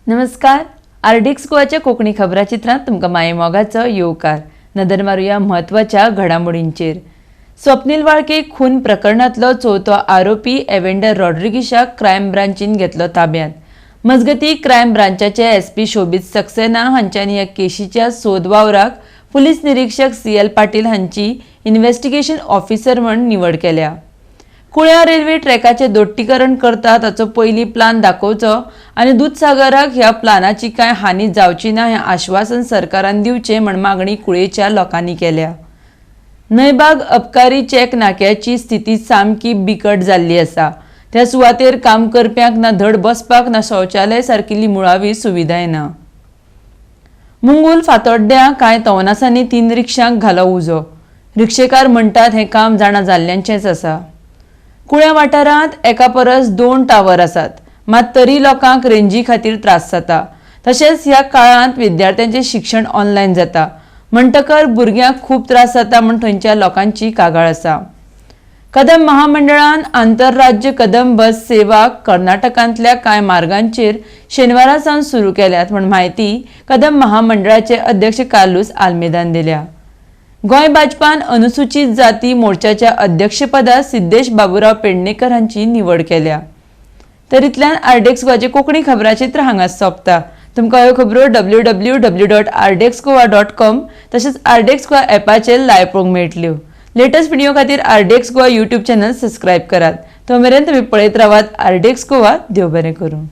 नमस्कार, आरडीएक्स गोवाच्या कोंकणी खबराचित्रांत तुमकां माये मोगाचो येवकार. नदर मारुया म्हत्वाच्या घडामोडींचेर. स्वप्नील वाळके खून प्रकरणांतलो चवथो आरोपी एव्हेंडर रॉड्रिगीशाक क्रायम ब्रांचीन घेतलो ताब्यांत. मजगतीं, क्रायम ब्रांचाचे एसपी शोबीत सक्सेना हांच्यांनी ह्या केशीच्या सोद वावराक पुलीस निरीक्षक सी.एल. पाटील हांची इन्व्हेस्टिगेशन ऑफिसर म्हूण निवड केल्या. कुळ्या रेल्वे ट्रॅकाचें दोट्टीकरण करता ताचो पयलीं प्लान दाखोवचो आनी दुदसागराक ह्या प्लानाची कांय हानी जावची ना हें आश्वासन सरकारान दिवचें म्हण मागणी कुळेच्या लोकांनी केल्या. न्हंयबाग अबकारी चेक नाक्याची स्थिती सामकी बिकट जाल्ली आसा. त्या सुवातेर काम करप्यांक ना धड बसपाक ना शौचालय सारकिल्ली मुळावी सुविधाय ना. मुंगूल फातोड्ड्यां कांय तवनासांनी 3 रिक्षांक घालो उजो. रिक्षेकार म्हणटात हें काम जाणा जाल्ल्यांचेंच आसा. कुळ्या वाठारांत एका परस 2 टावर आसात, मात तरी लोकांक रेंजी खातीर त्रास जाता. तशेंच ह्या काळांत विद्यार्थ्यांचें शिक्षण ऑनलायन जाता म्हणटकर भुरग्यांक खूब त्रास जाता म्हूण थंयच्या लोकांची कागाळ आसा. कदंब महामंडळान आंतरराज्य कदंब बस सेवा कर्नाटकांतल्या कांय मार्गांचेर शेनवारा सावन सुरू केल्यात म्हूण म्हायती कदंब महामंडळाचे अध्यक्ष कार्लूस आल्मेदान दिल्या. गोंय भाजपान अनुसूचित जाती मोर्चाच्या अध्यक्षपदार सिद्धेश बाबुराव पेडणेकर हांची निवड केल्या. तर इतल्यान आरडीएक्स गोवाचे कोंकणी खबराचित्र हांगा सोंपता. तुमकां ह्यो खबरो www.rdxgoa.com तशेंच आरडीएक्स गोवा ॲपाचेर लायव्ह पळोवंक मेळटल्यो. लेटस्ट व्हिडिओ खातीर RDX Goa YouTube channel subscribe करात. तो मेरेन तुमी पळयत रावात आरडीएक्स गोवा. देव बरें करूं.